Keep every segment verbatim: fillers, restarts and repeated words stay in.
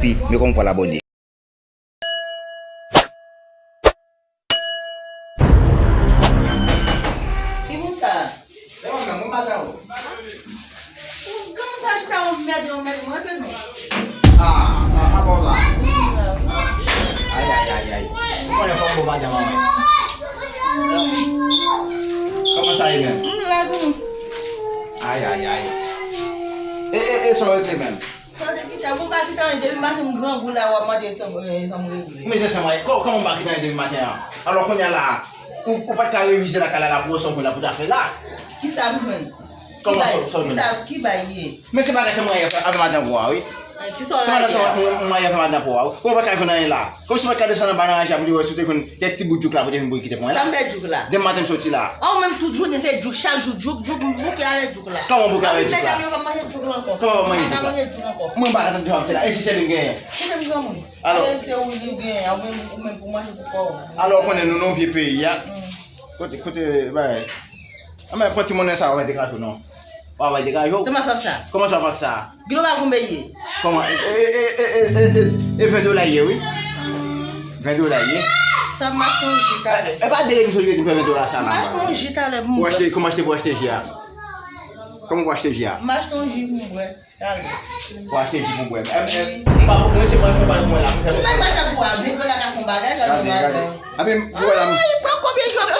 Pi, men kòman pou al abòne. Ki moun sa? Se mwen menm, mwen pa ta ou. Ou granmoun sa chita anmède, anmède mwen, antre non. Ah, ah, apa w la? Ay, ay, ay, ay. Ou konnen fò m bon madanm an mwen. Kòman sa ye menm? M la, granmoun. Ay, ay, ay. E, e, e, sa w regle menm? Sa w te kite, mwen pa kite anyen, depi maten m grangou la, w ap mande sa m, eh, sa m regle. Men se sa mwen, kò-, kòman m pa kite anyen depi maten an? Alò kounye a la, ou, ou pa t ka revize lakay la, la pou wè sa w konn la pou ta fè la. Kisa m jwenn? Kòman sa, sa w jwenn? Kisa, ki bay ye? Men se bagay sa mwen avè madan pou a, wi. Eh, kisa w rayi a? Se madan sa mwen avè madan pou a, wi. Ou pa t ka jwenn anyen la. Kòmsi ou pa t ka desann anba nan ranje a pou te wè si w te jwenn kèk ti bout jouk la pou te vin pou kite pou mwen la. Sa m fè jouk la? Depi maten m soti la. A, ou menm tout jounen se jouk, chak jou jouk, jouk, m bouke avèk jouk la. Kòman w bouke avèk jouk la? Medam yo pa manje jouk la ankò. Kòman w manje jouk la? Pa ka manje jouk ankò. Mwen m pa ka tande sa w ap di la. E si sèl li m genyen? Koute m granmoun. Alò. Alò se ou li genyen, ou menm, ou menm pou manje pou kò w. Alò ou konnen nou nan yon vye peyi a. Hmm. Kote, kote, bay. Anben, pran ti monnen sa, w mete kajou non. W a bay degaje w. Se m ap fè sa. Kòman sa w ap fè sa? Global konbe ye? Kòman? E, e, e ven dola ye, wi. Ven dola ye. Sa m achte yon ji talè. E pa de rezo yo di m fè ven dola sa la. M achte yon ji talè pou m bwè. Ou achte, kòman achte pou achte ji a? Kòman pou achte ji a? M achte yon ji pou m bwè talè. Pou achte ji pou bwè. Em, em, m pa, mwen se mwen fè bagay mwen la. Ki bagay mwen fè pou a? Ven dola ka fè yon bagay, gade, gade. Gade. Anpi m wè la m. Ay, pran konbyen jou ap pran.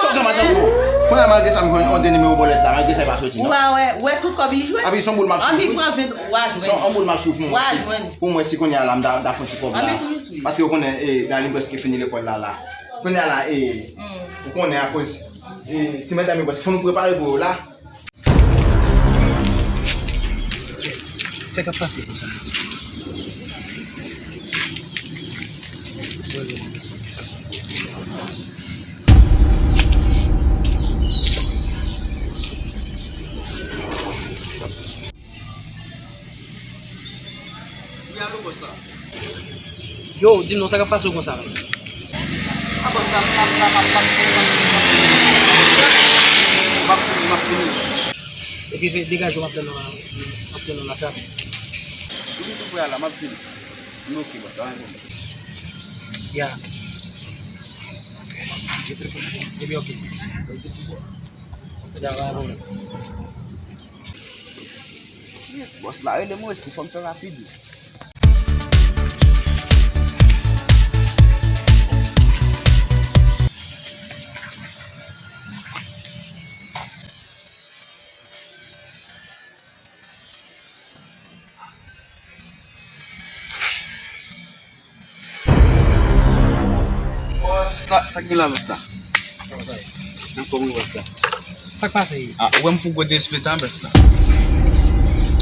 Kounye a malgre sa m jwenn yon de nimewo bòlèt la, malgre sa e pa soti non. Ou pa wè, wè tout kòb li jwenn. Anpi se yon boul m ap swiv. Anpi pran ven, w a jwenn. Se yon boul m ap swiv pou mwen. W a jwenn. Pou mwen si kounye a la m ta, m ta fè yon ti kòb la. Anpi tou li swiv. Paske ou konnen, e, Darline prèske fini lekòl la la. Kounye a la, e, ou konnen akoz, e, ti medam yo prèske fò nou prepare pou yo la. Sa k ap pase konsa? Wi, alo, bòs la. Yo, di m non, sa k ap pase w konsa menm? A, bòs la, m la, m la, m ap, m ap fini, m ap fini, m ap fini. Epi, degaje w, m ap tann ou la, m ap tann ou la, frè. Ou vin tou prè a la, m ap fini. M oke, bòs la, pa gen pwoblèm. Ya. Epi, oke. Epi, oke. Shit, bòs la rele m osi, fò m fè rapid wi. Bòs la, sa k gen la, bòs la? Kòman sa ye? Anfòm wi, bòs la. Sa k pase? A, ou wè m fou gwo derespektan, bòs la.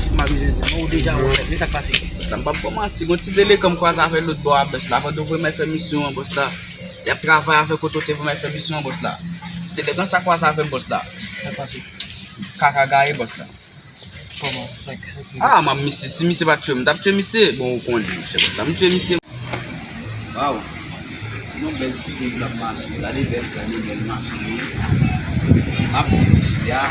M abize de non, ou deja wè fèt, men sa k pase? Bòs la, m p ap ba w manti, gon ti delekan m kwaze avè l lòt bò a, bòs la, pandan w voye m al fè misyon an, bòs la. Y ap travay avèk otote, voye m al fè misyon an, bòs la. Ti delekan sa kwaze avè m, bòs la. Sa k pase? Kaka gaye, bòs la. Kòman? Sa, sa ki... Ah, m ap misye. Si misye pa t tchwe m, m t ap tchwe misye. Bon, ou konnen, monchè, m t ap tchwe misye. Waw! Yon bèl ti peyi k ap mache. Gade bèl kane, bèl machin yo. M ap viv isi a.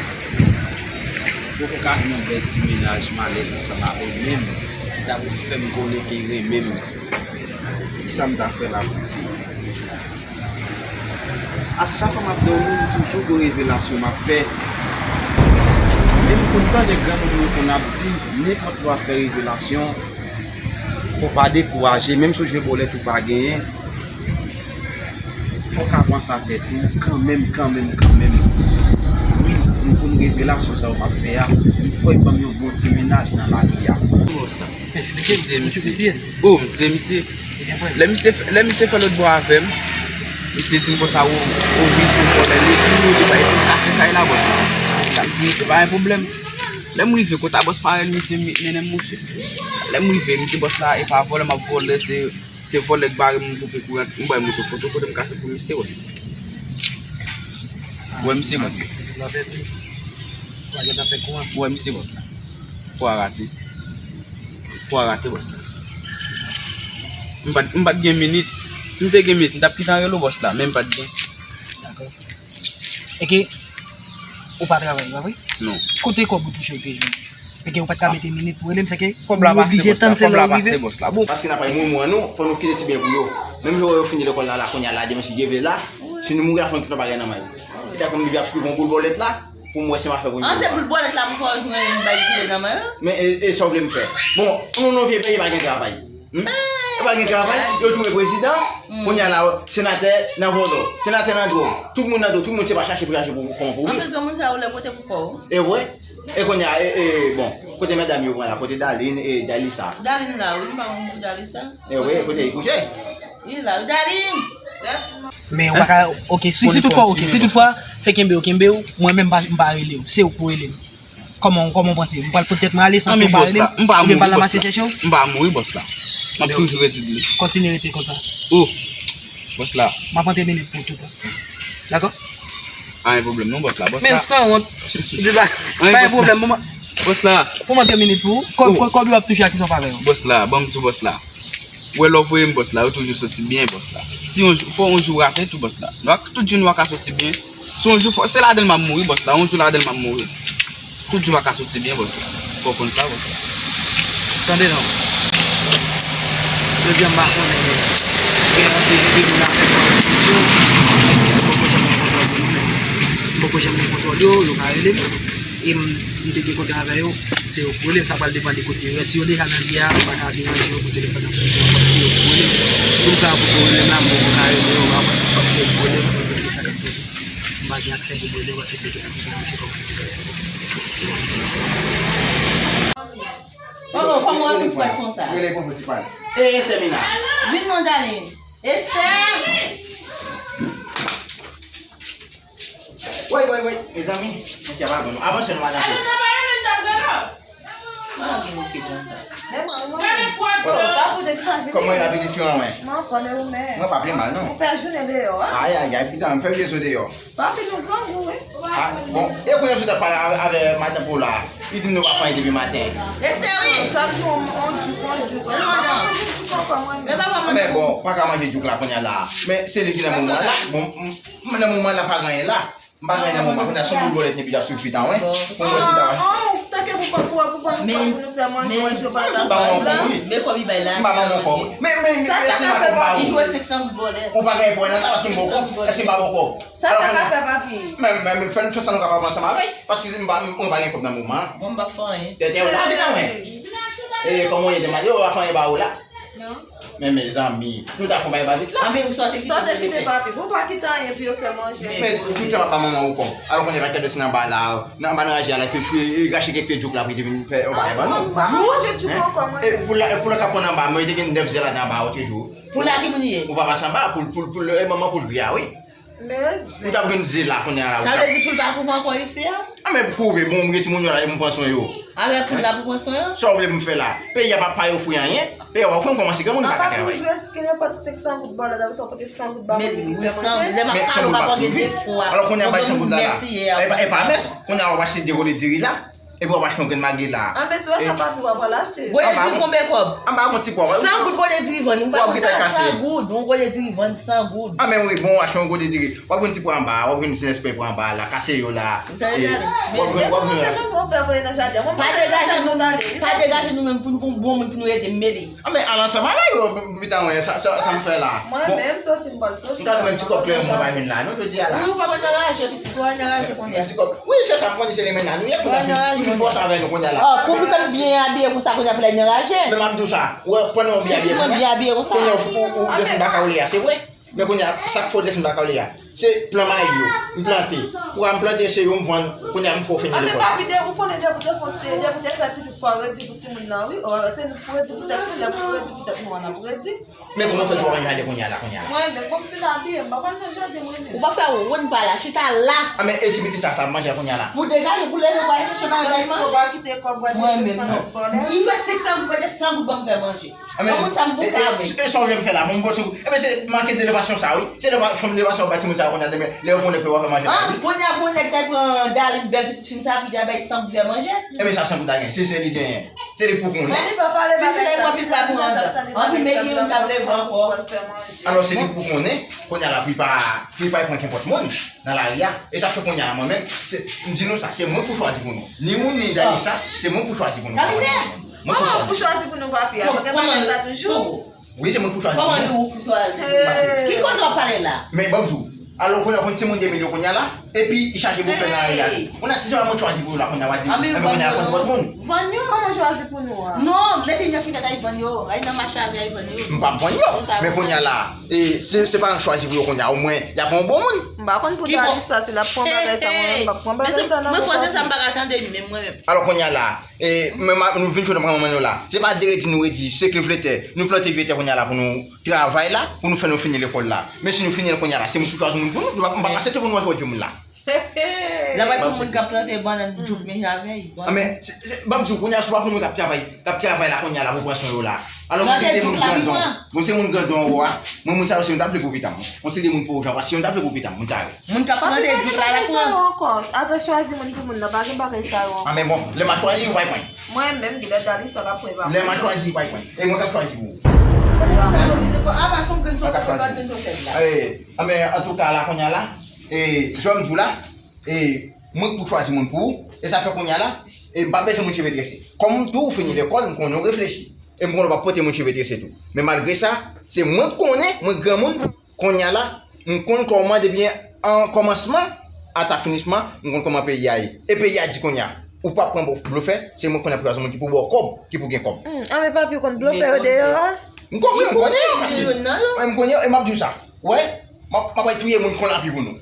Poko ka jwenn yon bèl ti mennaj m alèz ansanm avè l menm, ki ta pou fè m konnen ke l renmen m. Kisa m ta fè la pou ti? A sa fè m ap di w, m toujou gon revelasyon m ap fè. Men m konn tande granmoun yo konn ap di, nenpòt lè w ap fè revelasyon, fò w pa dekouraje, menm si w jwe bòlèt ou pa genyen, fò w ka panse a tèt ou, kanmenm, kanmenm, kanmenm. Wi, m konn revelasyon sa yo m ap fè a, il fò y ban m yon bon ti mennaj nan lavi a. Esplike m, ou tchouke tiye l? O, m tiye misye. Lè misye, lè misye fè lòt bò avè m, misye di m konsa, o, o wi, se yon vòlè li, li, li bay tou kase kay la, bòs la. Sa m di misye, pa gen pwoblèm. Lè m rive, kòt a bòs parèy misye mennen m, monchè. Lè m rive, m di bòs la, e pa vòlè m ap vòlè, se, se vòlè k bare m, m koupe kouran, m bay moto foto, kote m kase pou misye, bòs. Ou wè misye, bòs. Ou wè misye, bòs la. Kou a rate. Kou a rate, bòs la. M pa t, m pa t gen minit. Si m te gen minit, m t ap kite an rele w, bòs la, men m pa t gen. Dakò. Eke, ou pa travay, pa vre? Non. Kote kòb ou touche ou te jwenn? Se ke ou pa t ka mete minit pou rele m, se ke ou oblije tann se lè ou rive. Paske n ap bay moun mwen nou, fò nou kite ti byen pou yo. Menm jan yo fini lekòl la, la kounye a la, demen si Dye vle la, si nou mouri la, fò nou kite yon bagay nan men yo. Petèt pou m rive ap skriv yon boul bòlèt la, pou m wè si m a fè pou yo. An, se boul bòlèt la pou fè w jwenn yon bagay ki te nan men yo? Men e, e sa w vle m fè? Bon, nou nan vye peyi pa gen travay. Hmm? E pa gen travay, yo touye prezidan, kounye a la, senatè nan vòlò, senatè nan dwòg, tout moun nan dwòg, tout moun se pa chache pou chache pou kòman pou viv. Anpil granmoun sa yo lè pote pou kò w. E vre? E kounye a, e, e, bon, kote medam yo pran la, kote Darline e Jalisa? Darline la, wi, m pa konn pou Jalisa. E vre, kote li kouche? Li la, wi, Darline! Men ou pa ka, ok, si, si toutfwa, ok, si toutfwa, se kenbe w, kenbe w, mwen menm m pa, m pa rele w, se ou k pou rele m. Kòman, kòman w panse? M pral pote tèt mwen ale san ke w pa rele m? Oubyen m pral ranmase chèche w? M pa mouri, bòs la. M ap toujou rete li. Kontinye rete konsa. Oh, bòs la. M ap antre minit pou tout. Dakò? Pa gen pwoblèm non, bòs la. Bòs la. Men sanwont. Di ba. Pa gen pwoblèm pou mwen. Bòs la. Pou m antre minit pou ou. Kòb, kòb, kòb yo ap touche a ki sa w pa fè yo? Bòs la, ban m di w bòs la. Ou wè lè w voye m bòs la, yo toujou soti byen bòs la. Si yon jou, fò yon jou rate tou bòs la. Nou ak tout jou nou pa ka soti byen. Si yon jou fò, se ladan l m ap mouri bòs la, yon jou ladan l m ap mouri. Tout jou pa ka soti byen bòs la. Fò w konn sa bòs la. Tande non. Jodi a m pa konnen gen anpil de moun ap fè kòripsyon. M poko janm gen kontwòl de yo, men m poko janm gen kontwòl de yo, yo ka rele m. E m, m te gen kontra avè yo, se yo k rele m, sa pral depann de kote yo ye. Si yo deja nan lye a, m pa ka deranje yo pou telefòn ap sone ankò, se yo k rele m. Pou m fè apwopo rele m la, m poko ka rele yo ankò, fòk se yo k rele m pou di m kisa k ap tande. M pa gen aksè pou m rele yo, paske m te gentan fin planifye kòman m te pral fè. Kòman, kòman w ap fè konsa? Rele pou ti pal. E, e, Semina. Vin non, Darline. Esther! Woy, woy, woy, mezanmi, Matya pa bon non. Avanse non, madanm. Ah, gen oke konsa. Men mwen, mwen. Kòman e la, pitit fi an, wen? Mwen anfòm, e ou menm? Mwen pa pi mal non. Ou fè jounen deyò a? Ayayay, pitit, m fè vye zo deyò. Papi, nou grangou, wi. Ah, bon, e kounye a m sot ap pale avè, avè madanm pou la. Li di m nou pa fè anyen depi maten. Esther, wi. Chak jou, on, on djouk, on djouk. Mwen pa chanje djouk ankò, mwen. Men bon, pa ka manje djouk la kounye a la. Men se li ki nan moman la. Bon, m, m, nan moman la, pa gen anyen la. M pa gen anyen nan moman. Kounye a, se yon boul bòlèt epi l ap swiv fita, wen. Pou mwen, fita, wen. Ah, ah, tanke pou pa, pou, pou, pou, pou nou fè manje, wè, si nou pa ta bay la. Men kòb li bay la. M pa ban mwen kòb. Men, men, men, sa, sa ka fè pa. Li jwe senk san goud bòlèt. Ou pa gen pwoblèm nan sa, paske m ba w kòb. Èske m pa ba w kòb? Sa, sa ka fè, papi. Men, men, men, fè, fè sa nou kapab ansanm avè l, paske m pa, mwen pa gen kòb nan moman an. Mwen, m pa fè anyen. Tètè w la, vin la, wen. E, kòman w ye, demwazèl? Yo pa fè anyen ba ou la? Non. Men, mezanmi, nou ta fè yon bagay ba vit la. Anben, ou sòti kite, sòti kite, papi. Pou pa kite anyen pou yo fè manje. Men, tout tan w ap ba manman ou kòb. Alò, kounye a, va kèt nan anba la, nan anba nan raje a la, te fri, e, rache kèk pye djouk la, pou te vin fè yon bagay ba nou. Ah, mwen pa manje djouk ankò, mwen. E, pou la, pou la k ap pran anba, mwen te gen nèf zè ladan anba, oke jou. Pou la ki moun ye? Ou pa pase anba, pou, pou, pou, e, manman pou l gri a, wi. Ou t ap jwenn di la kounye a la. Sa vle di poul pa kouve ankò isi a? A men kouve, bon, m gen timoun yo la, e pou m pran swen yo. Avèk poul la pou pran swen yo? Sa w vle pou m fè la? Peyi a pa, pa ofri anyen. Peyi a, w ap konn kòman se granmoun pa ka travay. Apa pou jwe ki nenpòt senk san goud ba w la, sa w pote san goud ba mwen pou fè manje? Men san goud pa swivi. Alò kounye a bay san goud la la. E pa, e pa mès. Kounye a w ap achte de kole diri la. Epi w ap achte yon grenn magi la. Anben, si w wè sa papi w ap al achte. Gode diri konbyen kòb? Anba yon ti pwa. San goud gode diri vann. Ou pa konn sa, san goud. Yon gode diri vann san goud. A men wi, bon, w achte yon gode diri. W ap jwenn ti pwa anba, w ap jwenn ti nèspè pwa anba la, kase yo la. Ou ta regade. W ap jwenn, w ap jwenn. Depanse nou, nou fè voye nan jaden. Pa degaje nou, pa degaje nou menm pou nou, pou bon moun pou nou ede m mele. A men al ansanm avè yo, pita mwen, sa, sa, sa m fè la. Mwen menm soti, m pral soti. M ta renmen ti kòb klè mwen pa jwenn la, non, jodi a la. Wi, ou pa pral nan raje, pitit, ou pral nan raje kounye a. Ti kòb. Wi, se sa, m konnen se renmen nan nou ye, kounye a, m fin fòse avè nou kounye a la. Oh, pou pitit mwen byen abiye konsa kounye a pou l al nan raje. Men m ap di w sa, ou wè, pandan w byen abiye kounye a, byen abiye konsa. Kounye a, ou, ou, ou desann baka w li a, se vre. Men kounye a, sa k fè w desann baka w li a, se plan mayi yo, m plante. Pou m plante, se yo m vann, kounye a, m fè w fini lekòl. Anben papi, de, ou konnen depi w te fè, depi w te fè pitit fò, redi pou timoun nan, wi. Oh, se pou redi pou tèt nou, lè pou redi pou tèt nou an, n ap redi. Men kòman w fè tou w pa nan jaden kounye a la, kounye a la? Mwen menm, kòm m fin abiye, m pa pral nan jaden mwen menm. Ou pa fè wonn pa la, chita la. A men e ti pitit sa, sa ap manje la kounye a la. Pou degaje, pou leve, w pa al chache bagay la. Ou pa kite kòb, w al jwenn senk san goud bòlèt. Li jwe senk san goud, pete san goud ban m fè manje. A men, kòman sa m pou ka avè? E sa w vle m fè la, bon, m pòte w. Enben se manke de edikasyon sa, wi. Se de fòm edikasyon w bay timoun sa kounye a demen, lè yo konnen pou yo pa fè manje la, wi. Kounye a, kounye a, nèg ta pran Darline bèl pitit fi m sa, ki ta bay san goud fè manje. Enben sa san goud la gen, se, se li genyen. Se li pou konnen. Men li pa pale bagay sa, si prezidan t ap tande bagay sa, m ta panse pou l fè manje. Alò, se li pou konnen, kounye a la, pou li pa, pou li pa pran kenpòt moun nan lari a. E sa fè kounye a la, mwen menm, se, m di nou sa, se mwen pou chwazi pou nou. Ni moun, ni Dalisa, se mwen pou chwazi pou nou. Sa li fè? Mwen pou chwazi. Kòman pou chwazi pou nou, papi? Apre bagay sa toujou. Wi, se mwen pou chwazi pou nou. Kòman li ou pou chwazi? Ki koze w ap pale la? Men, ban m di w, alò, kounye a, konn timoun de mil yo kounye a la, epi li chaje pou fè nan lari a tou. Kounye a, si se pa mwen k chwazi pou yo la, kounye a, w a di, anben, kounye a, konn lòt moun. Vann yo. Kòman chwazi pou nou a? Non, mete nèg ki fèt ay vann yo, ay nan mache avè ay vann yo. M p ap vann yo, men kounye a la, e, se, se pa mwen k chwazi pou yo kounye a, omwen, y ap yon bon moun. M pa konn pou Dalisa, si l ap pran bagay sa, mwen menm, m p ap pran bagay sa nan men papi. Mwen fwaze sa, m pa ka tande li, menm mwen menm. Alò, kounye a la, E, men ma, nou vin jwenn manman nou la. Se pa de redi nou redi, se ke vle tè. Nou plante vye tè kounye a la pou nou travay la, pou nou fè nou fini lekòl la. Men si nou fini l kounye a la, se moun ki chwazi moun pou nou. Nou pa, nou pa ka aksepte pou nou antre vye moun la. N ap pran moun k ap plante bannann, jouk men javèy. Ah, men, se, se, ban m di w, kounye a, si w pa pran moun k ap travay, k ap travay la kounye a la pou pran swen yo la. Alò, mwen se de moun grandon. Mwen se moun grandon ou a. Mwen, moun sa yo, se yon tap pou pitan. Mwen se de moun pou jan, paske yon tap pou pitan, moun sa yo. Moun k ap plante jouk la, la pou sa yo ankò. Apre chwazi moun pou moun nan, pa gen bagay sa yo ankò. Ah, men bon, lè m a chwazi, ou pa pran. Mwen menm, gilèt Dalisa k ap pran pa. Lè m a chwazi, ou pa pran. E mwen k ap chwazi pou ou. Apa son grenn sòsèl, son grenn sòsèl la. Eh, ah, men antouka, la, kounye a la, e, jan m di w la, e, mwen k pou chwazi moun pou ou, e sa fè kounye a la, e m pa bezwen moun cheve trese. Kòm tou ou fini lekòl, m konnen w reflechi. E m konnen w p ap pote moun cheve trese tou. Men malgre sa, se mwen k konnen, mwen granmoun, Kounye a la, m konn kòman depi an kòmansman ata finisman, m konn kòman peyi a ye. E peyi a di kounye a, ou p ap pran blofè, se mwen kounye a pou chwazi moun ki pou ba w kòb, ki pou gen kòb. Hmm, anben papi, ou konn blofè yo deyò a? M konprann, m konnen, paske m konnen, e m ap di w sa. Wè, m ap, m ap touye moun kon lapli pou nou.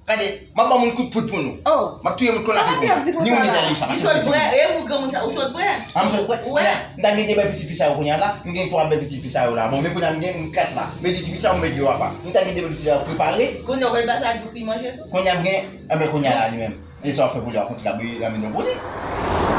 Gade, m ap ba moun kout poud pou nou. M ap touye moun kon lapli pou nou. Ni ou ni Dalisa. Li sot bwè, e ou granmoun sa, ou sot bwè? A, m sot bwè? Wi. M ta gen de bèl pitit fi sa yo kounye a la, m gen twa bèl pitit fi sa yo la. Bon, men kounye a m gen kat la. Men pitit fi sa yo m met yo apa. M ta gen de bèl pitit fi sa yo prepare. Kounye a w pral ba sa jouk li manje tou? Kounye a m gen, enben kounye a la li menm. E sa w ap fè pou li a, w ap fè yon ti lab nan men nou pou li.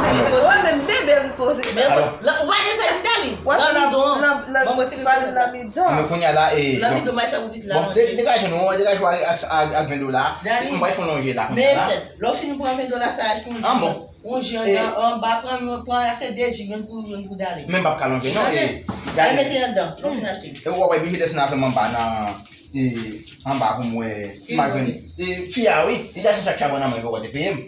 Alò. Ou menm bebe ri koze sa. Men ou pa de sa di Dali. Lanmidon. Bon, mwen tire sa. Lanmidon. Men kounye a la, e, lanmidon, bay fè pou pitit la manje. Bon, degaje nou, degaje w ak, ak, ak ven dola. Dali. M bay fè w lonje la kounye a la. Men lè w fin pran ven dola sa, achte yon ji. Ah, bon. Yon ji anba, pran yon, pran achte de ji, youn pou, youn pou Dali. Men m p ap ka lonje non, e, Dali. Al mete anndan, lè w fin achte. E w ap oblije desann avè m anba nan, e, anba pou m wè si m a jwenn. E, fi a, wi, li te achte yon sak chabon nan men m, li poko te peye m.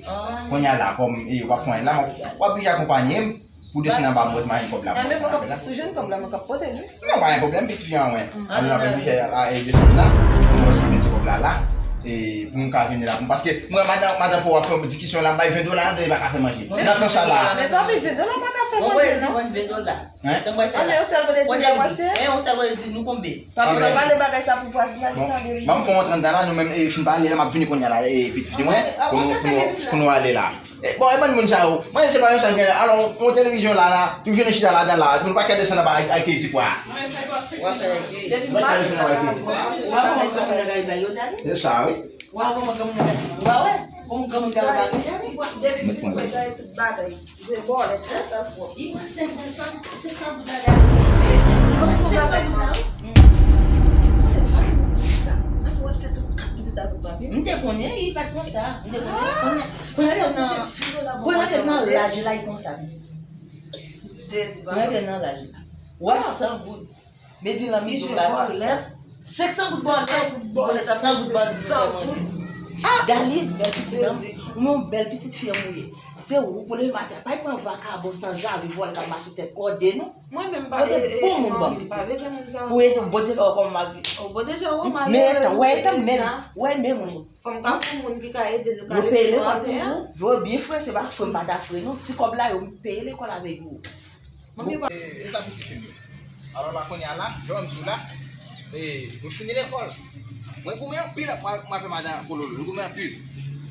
Kounye a la, kòm, e, w ap fè anyen la, w ap oblije akonpanye m pou desann anba m wè si m a jwenn kòb la pou fè sa. Anben, mwen, si w jwenn kòb la, mwen k ap pote l, wi. Non, pa gen pwoblèm, pitit fi an, wi. Ann al nan pèmisè la, e, desann la, pou mwen si pitit kòb la la, e, pou m ka vini la, paske mwen, madan, madan pou w ap fè diskisyon la, m bay ven dola, li pa ka fè manje. Nan tan sa la. Men papi, ven dola pa ka fè manje, non. Ven dola. Hein? Ann, yon sèl vle di, y ap achte? Yon sèl vle di, nou konbe. Papi, nou pale bagay sa pou vwazinaj li tande. Bon, ban m fè yon trant dola, nou menm, e, fin pale la, m ap vini kounye a la, e, pitit fi mwen, pou nou, pou nou, pou nou ale la. E, bon, e bann moun sa yo, mwen, se pa yon sa gen, alò, yon televizyon la, la, toujou nou chita ladan la, nou pa ka desann anba ak, ak ti pwa. Depi maten, w ap wè kòman granmoun nan gay bay yo tande. Se sa, wi. W a wè kòman granmoun nan gay, w a wè kòman granmoun nan gay bay yo tande. Depi pitit mwen gaye tout bagay. Jwe bòlèt, se sa l fò. Li pran senk goud, sa, se sa goud la, gade. Li pran senk goud la, wi. Sa, nan pou w fè tout kat vizit avèk papi. M te konnen, li pa t konsa. M te konnen. Konnen, konnen, konnen, konnen nan laj la, li konsa, pitit. Konnen nan laj la. W a san goud. Medi lan midi ba sou. Senk san goud bòlèt, san goud bòlèt, san goud bòlèt. Ah! Dali, bèl pitit fi an, ou yon bèl pitit fi an ou ye. Se ou pou leve maten, pa pran vakabon sanzave vòlè k ap mache tèt kòde, non. Mwen menm pa, e, e, bon moun ban pitit. Pou ede Bondye fè w kòman m ap viv. Men etan, wè etan, men, wè men mwen. Fò m ka pou moun ki ka ede nou ka. Yo peye lekòl pou ou, yo byen fre, se pa fre m pa ta fre, non. Ti kòb la, yo peye lekòl avèk yo. Bon, e, e sa pitit fi m yo. Alò la, kounye a la, jan m di w la, e, nou fini lekòl. Mwen goumen anpil, mwen, mwen avè madan Kololo, nou goumen anpil.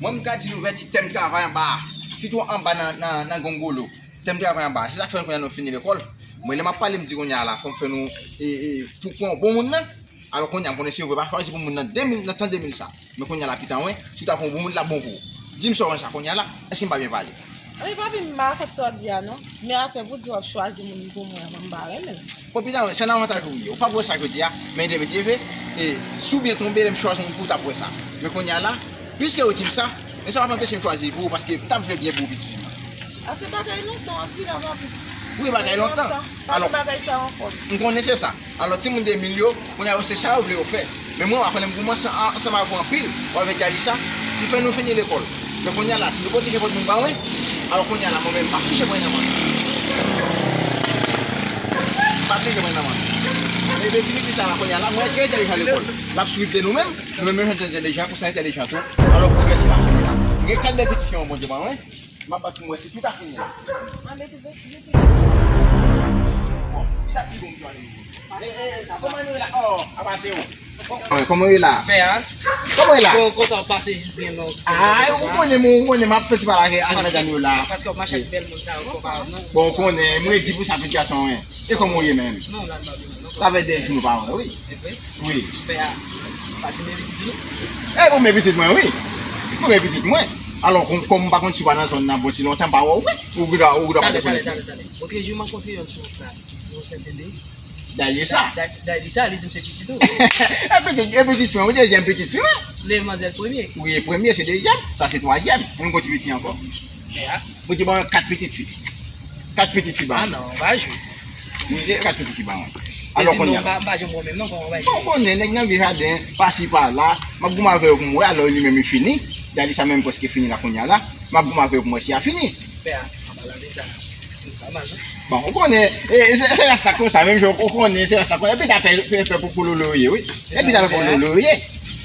Mwen, m ka di nou vèti tèm travay anba a, sitou anba nan, nan, nan Gongolo. Tèm travay anba a. Se sa k fè kounye a nou fini lekòl. Mwen, lè m ap pale, m di kounye a la, fò m fè nou, e, e, pou, pou yon bon moun nan. Alò kounye a, m konnen si yo vle pa chwazi pou moun nan de mil, nan tan de mil sa. Men kounye a la, pitan, wi, si w ta pran yon bon moun, l ap bon pou ou. Di m sa w wè sa kounye a la, èske m pa byen pale? Wi, papi, m pa kont sa w di a, non. Men apre, pou di w ap chwazi moun pou mwen, mwen m pa renmen l. Bon, pitan, wi, se yon avantaj ou ye. Ou p ap wè sa jodi a, men demen te ve, e, si w byen tonbe, lè m chwazi yon moun pou ou, w t ap wè sa. Men kounye a la, piske ou di m sa, men sa p ap anpeche m chwazi pou ou, paske m t ap vle byen pou ou, pitit fi m nan. A se bagay lontan w ap di la, papi. Vre bagay lontan. Alò, m konnen se sa. Alò, timoun de mil yo, kounye a yo se sa yo vle yo fè. Men mwen, w a konnen m goumen ansanm avè w anpil, w avè Djalisa, ki fè nou fini lekòl. Men kounye a la, si nou kontinye pot moun ba mwen, alò kounye a la, mwen menm, m p ap touche mwen nan mwen. M p ap touche mwen nan mwen. Men de ti pitit sa la, kounye a la, mwen, ke Djalisa lekòl. L ap swiv de nou menm, nou menm, menm jan entèlijan, konsa entèlijan tou. Alò, pwogrese la fini la. M gen kat bèl pitit fi, Bondye ba mwen. M ap bat pou mwen si tout a fini la. Bon, li t ap pi bon pou ale. E, e, e, sa, kòman nou ye la? Oh, apa se ou? Kòman ye la? Pè a? Kòman ye la? Kon, konsa w pase jis byen lòk. Ah, ou konnen, ou konnen, m ap fè ti pale ak, ak medam yo la. Paske w mache ak bèl moun sa yo, fò pa, non. Bon, ou konnen, m redi pou sa, pitit gason, wi. E kòman w ye menm? Non, la, la, non. Sa fè de jou nou pa wè, wi. E vre? Wi. Pè a, pa di men pitit ou? E, bon, men pitit mwen, wi. Bon, men pitit mwen. Alò, kòm, kòm m pa konn si w pa nan zòn nan, bon, si lontan m pa wè w, wi. Ou gouda, ou gouda pa konnen. Tande, tande, tande, tande. Oke, jou m rankontre yonn sou wout la. Yon sèten de. Dayisa. Da-, Da-, Dayisa, li di m se pitit ou. E pitit, e pitit fi, wi, dezyèm pitit fi, wi. Demwazèl premye. Wi, premye, se dezyèm. Sa se twazyèm. Mwen gon ti pitit ankò. Pè a. Mwen te ban kat pitit fi. Kat pitit fi ba mwen. Ah non, pa jwe. Mwen te kat pitit fi ba mwen. Alò kounye a la. M pa, m pa janm wè menm non, kòman w bay. Bon, ou konnen, nèg nan vye jaden, pasi pala. M ap goumen avè yo pou m wè, alò li menm li fini. Dayisa menm prèske fini la kounye a la. M ap goumen avè yo pou m wè si a fini. Pè a, pa pale de sa. Pa mal, non? Bon, ou konnen, e, e, se, se rasta konsa, menm jan ou konnen, se rasta konsa. Epi ta pè, pè, pè pou, pou lolo ye, wi. Epi ta pè pou lolo ye.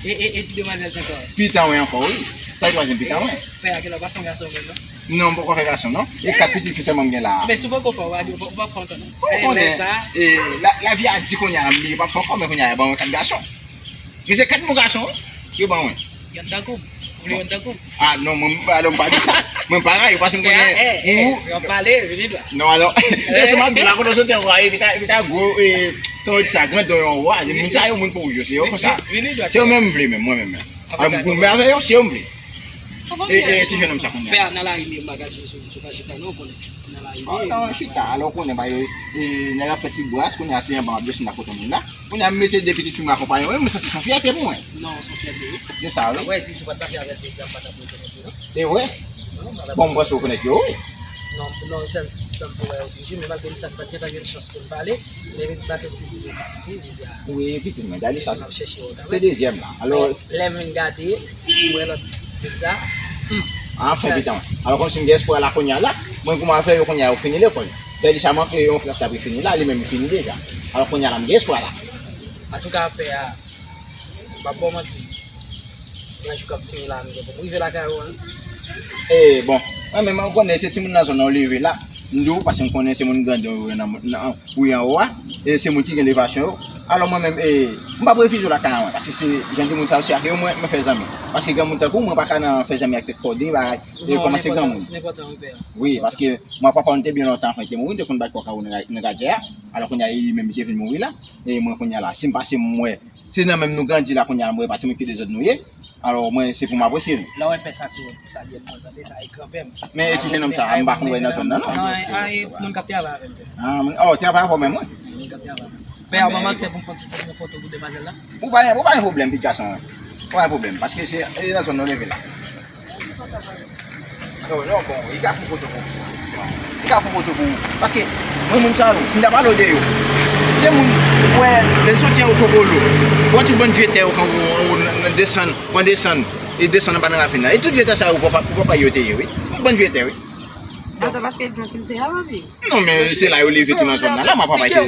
E, e, e ti demwazèl se ankò? Pitan wi ankò, wi. Sa e twazyèm pitan wi. Pè a, ke lè w pa fè yon gason menm, non? Non, m poko fè gason, non. E kat pitit fi sèlman m gen la a. Men si w poko fè, w pa di, w pa, w pa fè ankò, non. Ou konnen, e, la, lavi a di kounye a, m bliye, pa fè ankò, men kounye a, ban mwen kat gason. Men se kat bon gason, wi, yo ban mwen. Yonn tankou m. Ou vle yonn tankou m? Ah, non, mwen, alò, m pa di sa. Mwen pa rayi, paske m konnen. Eh, eh, si w ap pale, vini dwat. Non, alò, lè se m ap di la, kote w soti an wa, epi ta, epi ta gwo, e, kòman yo di sa, grandon yon wa, moun sa yo, moun pou yo, se yo konsa. Vini dwat. Se yo menm m vle, menm, mwen menm. Apre sa, m goumen avè yo, se yo m vle. E, e, ti jennonm sa kounye a. Pè a, nan lari li, m pa ka di w sou, sou Vajita, non, ou konnen. Nan lari li. Oh, non, chita, alò, ou konnen, ba, e, e, nèg ap fè ti bras, kounye a, se anba m ap desann la kote moun la. Kounye a, m mete de pitit fi m akonpaye mwen, mwen santi se yon fyète pou mwen. Non, se yon fyète, wi. Se sa, wi. Apre, di, si w pa t mache avè l, jodi a, m pa t ap rekonèt li, non. E vre? Non, m pa t ap. Bon, m panse w rekonèt yo, wi. Non, non, sèl ti pitit la m te wè yo toujou, men malgre m sa, m pa t gentan gen chans pou n pale. Lè m te pase, m te di, men pitit, wi, jodi a. Wi, pitit mwen, Dayisa. M ap chèche yo kanmenm. Se dezyèm la. Alò, lè m vin gade, m wè lòt ti pitit sa. Hmm. Anfen, pitit mwen. Alò, kòmsi m gen espwa la kounye a la, mwen goumen avè yo kounye a, yo fini lekòl. Dayisa manke yon klas la pou fini la, li menm li fini deja. Alò kounye a la m gen espwa la. Antouka, pè a, m p ap ba w manti. Nan jou k ap vini la, m gen pou m rive lakay ou an. E, bon, mwen menm, ou konnen se timoun nan zòn nan ou leve la. M di w, paske m konnen se moun grandon yo nan, nan, ou ye anwo a. E se moun ki gen elevasyon yo. Alò mwen menm, e, m p ap refize w lakay an mwen, paske se jan de moun sa yo se ak yo mwen, mwen fè zanmi. Paske granmoun tankou w, mwen pa ka nan fè zanmi ak tèt kòde, bagay. E kòmanse granmoun. Wi, paske mwen papa w te byen lontan anvan li te mouri, m te konn bat kòk avè w nan, nan Gadjè a. Alò kounye a, e li menm li te vin mouri la. E mwen kounye a la, si m pase m wè, se nan menm nou grandi la kounye a, m wè pa timoun ki dezòd nou ye. Alò mwen, se pou m apresye nou. Lè w wè pè sa sou wout, salye l mwen, tande, sa e granpè m. Men e ti jennonm sa, m pa konn wè nan zòn nan, non. Non, e, e, moun k ap travay avè m, pè. Ah, moun, oh, travay avè w menm, wi. Moun k ap travay avè m. Pè a, ban m aksè pou m fè yon ti foto, yon foto pou demwazèl la. Ou pa, ou pa gen pwoblèm, pitit gason an. Ou pa gen pwoblèm, paske se, e nan zòn nan w leve la. Non, non, bon, li ka fè foto pou ou. Li ka fè foto pou ou. Paske, mwen, moun sa yo, si m ta pale w de yo, se moun, wè, lè n soti an Wokobolo, wè tout bann vye tè yo, kan w, w, w, nan desann, pran desann, e desann anba nan ravin nan. E tout vye tè sa yo, pou papa, pou papa yo te ye, wi. Tout bann vye tè, wi. Ata paske l gen anpil tè a, papi. Non, men se la yo leve tou nan zòn nan. La, mwen papa te.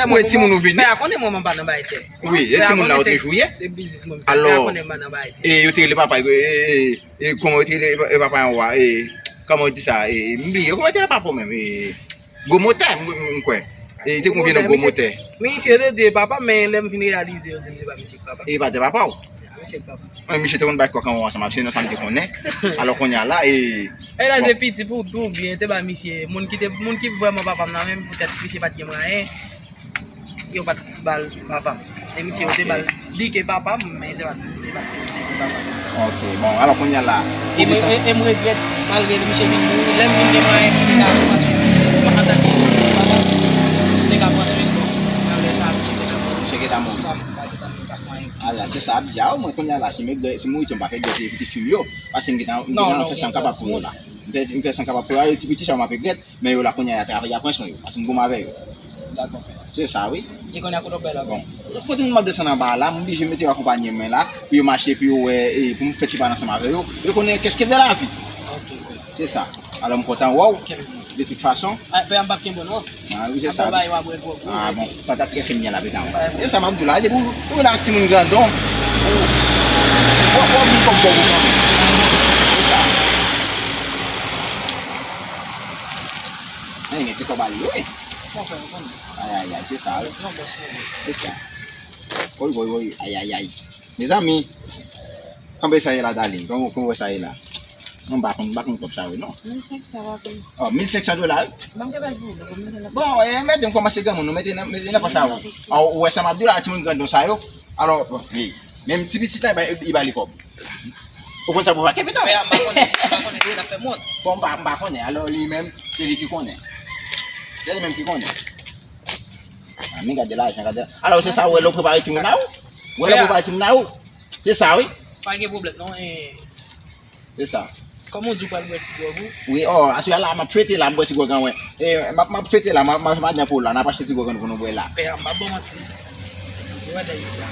Mwen, timoun ou vini. Pè a konnen mwen, mwen pa nan bay tè. Wi, e timoun la yo te jwe. Se biznis mwen fè. Pè a konnen mwen pa nan bay tè. E yo te rele papa, e, e, e, kòman yo te rele, e, papa an wa, e, kòman yo di sa, e, m bliye, kòman yo te rele papa menm, e, Gwo Motè, m, m, m kwè. E, te gon vye non Gwo Motè. Misye te di e papa, men lè m vin reyalize, yo di m se pa misye k papa. E pa te papa w? A, misye k papa. Mwen, misye te konn bay kòk anwo ansanm ak se non sa m te konnen. Alò kounye a la, e. E la, bon. Se piti pou tou byen, te ba misye, moun ki te, moun ki vrèman papa m nan, menm poutèt misye pa t gen mwayen, yo pa t ba l papa m. E misye, yo te ba l, di ke papa m, men se pa, se paske misye te papa m. Ok, bon, alò kounye a la. E mwen, e, e m regrèt, malgre misye vin mouri, lè m vin gen mwayen pou m te ka pran swen misye, antanke papa m, m te ka pran swen l, bon, nan lè sa a, misye te ka mouri. Misye gentan mouri. Sa m pa gentan menm ka fè anyen pou misye. Ala, se sa ap di a, mwen kounye a la, si m, si m mouri tou, m pa fè dèt pitit fi m yo, paske m gentan, m gentan fè sa m kapab pou yo la. M fè, m fè san kapab pou yo, ti piti sa yo m ap regrèt, men yo la kounye a y ap travay, y ap pran swen yo, paske m goumen avè yo. Dakò, pè. Se sa, wi. E kounye a kote w pè la, bon. Kote moun m ap desann anba a la, m oblije mete yo akonpaye mwen la, pou yo mache, pou yo wè, e, pou m fè ti pale ansanm avè yo. Yo konnen qu'est-ce que de la vie. Ok, pè. Se sa. Alò, m kontan wè w. Ok, pè. De tout fason. Ah, pè, m p ap kenbe w non. Ah, wi, se sa. Ap bay w ap wè gwo gwo. Ah, bon, sa t ap trè fè m byen la, pita. Se sa, m ap di w la, depi w, w la ak timoun grandon, w, w, w ap vin kòb bò pou kanmenm. Se sa. Anyen, gen ti kòb ale, wi. Bon, pè, bon. Ay, ay, ay, se sa, wi. Non, bòs, wi. Se sa. Woy, woy, woy, ay, ay, ay. Mezanmi, konbyen sa ye la, darling? Kòman, kòman sa ye la? Non, m pa konn, m pa konn kòb sa yo, non. Mil senk san, papi. Oh, mil senk san dola, wi? Ban m te bay pou ou, ban m te la. Bon, e, mèt m kòmanse granmoun, nou mete nan, mete nan pòch a ou. Ah, ou wè sa m ap di w la, timoun grandon sa yo. Alò, bon, e, menm ti pitit la, e ba, e ba li kòb. Ou konn sa pou pake, pita? Pè a, m pa konnen si, m pa konnen si l ap fè mòd. Bon, m pa, m pa konnen. Alò, li menm, se li ki konnen. Se li menm ki konnen. Ah, men gade lajan, gade. Alò, se sa, ou wè lè w prepare timoun a ou? Ou wè lè w prepare timoun a ou? Se sa, wi. Pa gen pwoblèm, non, e. Se sa. Kòman w di w pral bwè ti gwòg ou? Wi, oh, aswè a la, m ap fete la, m bwè ti gwòg an, wi. E, m ap, m ap fete la, m ap, m ap madan pou la, n ap achte ti gwòg an pou nou bwè la. Pè a, m p ap ba w manti. Ou wè nèg sa.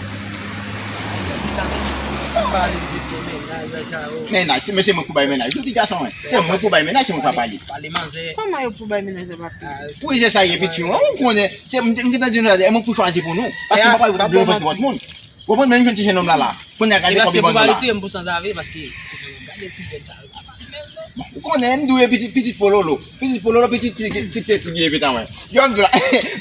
Nèg sa, m pa vle di ke mennaj, bagay sa yo. Mennaj, se, men se mwen k pou bay mennaj. Tout ti gason, wi. Se mwen k pou bay mennaj, se mwen k pa pale. Pale manzè. Kòman yo pou bay mennaj la, papi? Ah, pou se sa, ye pitit fi, wi, ou konnen. Se, m, m gentan di nou la, e mwen k pou chwazi pou nou. Paske m pa pale pou nenpòt moun. Ou konprann, menm jan ti jenòm la la. Kounye a gade kòb li ban nou la. E paske pou pale ti, m pou sanzave, paske gade ti grenn sa yo. Bon, ou konnen, m di w, pitit, pitit pololo. Pitit pololo, pitit ti, ti, ti, ti, ti, pitit anwen. Yo, m di w la,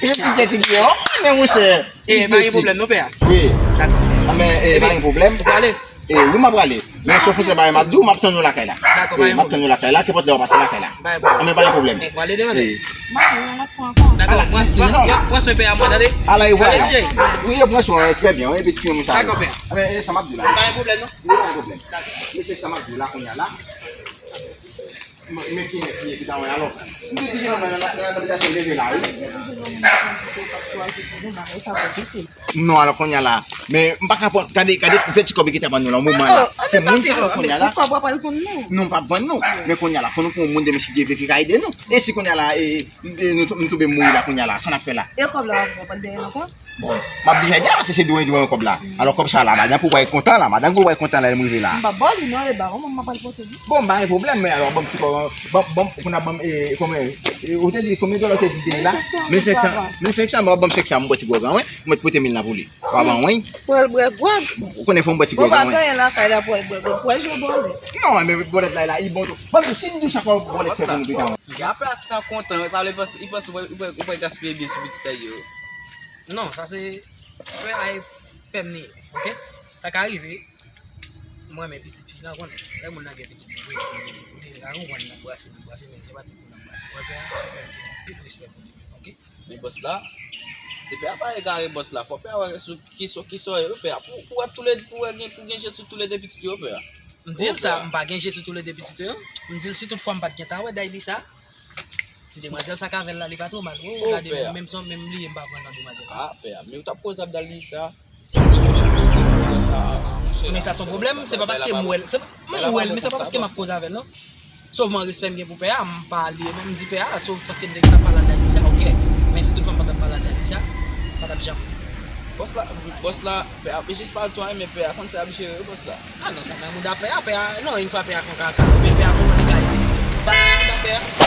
pitit ti, ti, ti, oh, men monchè. E, pa gen pwoblèm, non, pè a? Wi. Dakò. Anben, e, pa gen pwoblèm. Ou prale? E, wi, m ap prale. Men, se yon fon se bagay m ap di w, m ap tann ou lakay la. Dakò, pa gen pwoblèm. E, m ap tann ou lakay la, kenpòt lè w pase lakay la. Pa gen pwoblèm. Anben, pa gen pwoblèm. E, prale, demen. E. Mwen, yon lòt fwa ankò. Ala, pran, pran, pran swen pè a, mwen, tande. Pran swen pè a, mwen. Ala, e vwala. Wi, yo pran swen, trè byen, wi, epi ti moun sa. Dakò, pè. Anben, e sa m ap di w la. Pa gen pwoblèm, non. Wi, pa gen pwoblèm. Dakò. Men se sa m ap di w la, kounye a la. Men, men ki nèg ki ye, ki ta wè alò. M te di ke nan, nan, nan, nan abitasyon leve la, wi. Non, alò kounye a la. Men m pa ka pran, gade, gade, fè ti kòb ki ta ban nou la, moman la. Se moun sa yo kounye a la. Ou kòb w ap vann nou? Non, m p ap vann nou. Men kounye a la, fò nou pran yon moun demen si Dye vle ki ka ede nou. E si kounye a la, e, e, nou, nou tonbe mouri la kounye a la, sa n ap fè la? E kòb la w ap pran dèyè nou ankò? Bon, m ap blije di a, paske se dwe, dwe yon kòb la. Alò, kòb sa la, madan pou w kontan la, madan pou w kontan la, lè m rive la. M pa ba w li non, e ba w, mwen m ap al pote li. Bon, pa gen pwoblèm, men alò, ban m ti kòb, ban, ban, kounye a ban m, e, konbyen, e, ou te di, konbyen dola ou te di te ye la? Mil senk san, mil senk san, ban m senk san, m bwè ti gwòg an, wi. Mwen pote mil lan pou li. W a ban, wi. Pou al bwè gwòg. Bon, ou konnen fò m bwè ti gwòg an, wi. Ou pa gen anyen lakay la pou al bwè gwòg. Pou al jwe bòlèt. Non, men bòlèt la, la, li bon tou. Ban m di w, si m di w sa, fò bòlèt fè pou nou pita, wi. Apre a tan kontan, sa vle panse, li panse ou pral, ou pral, ou pral gaspiye byen sou pitit yo. Non, sa se, pè a e pè m li ye, oke? Sa ka rive, mwen renmen pitit fi la, konnen. Lè moun nan gen pitit li vre, li gen ti kote, li ka konprann nan brase, nan brase, men se pa tout moun nan brase. Mwen pè a, se yon pè m gen anpil respè pou li menm, oke? Men bòs la, se pè a pa egare bòs la, fò pè a wè sou ki so, ki so yo, pè a. Pou, pou wè toulede, pou wè gen, pou gen je sou toulede pitit yo, pè a. M di l sa, m pa gen je sou toulede pitit yo. M di l si toutfwa m pa t gentan wè Daylisa, ti demwazèl sa k avè l la, li pa twò mal. Ou gade menm, menm son, menm li ye, m pa pran nan demwazèl la. Ah, pè a, men ou t ap koze ap Daylisa. Men sa se yon pwoblèm, se pa paske m wè l, se pa, m wè l, men se pa paske m ap koze avè l, non. Sovman respè m gen pou pè a, m pale, m di pè a, sov paske m te gentan pale a Daylisa, oke. Men si toutfwa m pa t ap pale a Daylisa, pa t ap janm. Bòs la, bòs la, pè a, jis pale tou, men pè a konn sa y ap jere, wi, bòs la. Ah non, sa nan mouda pè a, pè a, non, yon fwa pè a konn kaka, men pè a konn li ka itilize. Ba nan mouda pè a.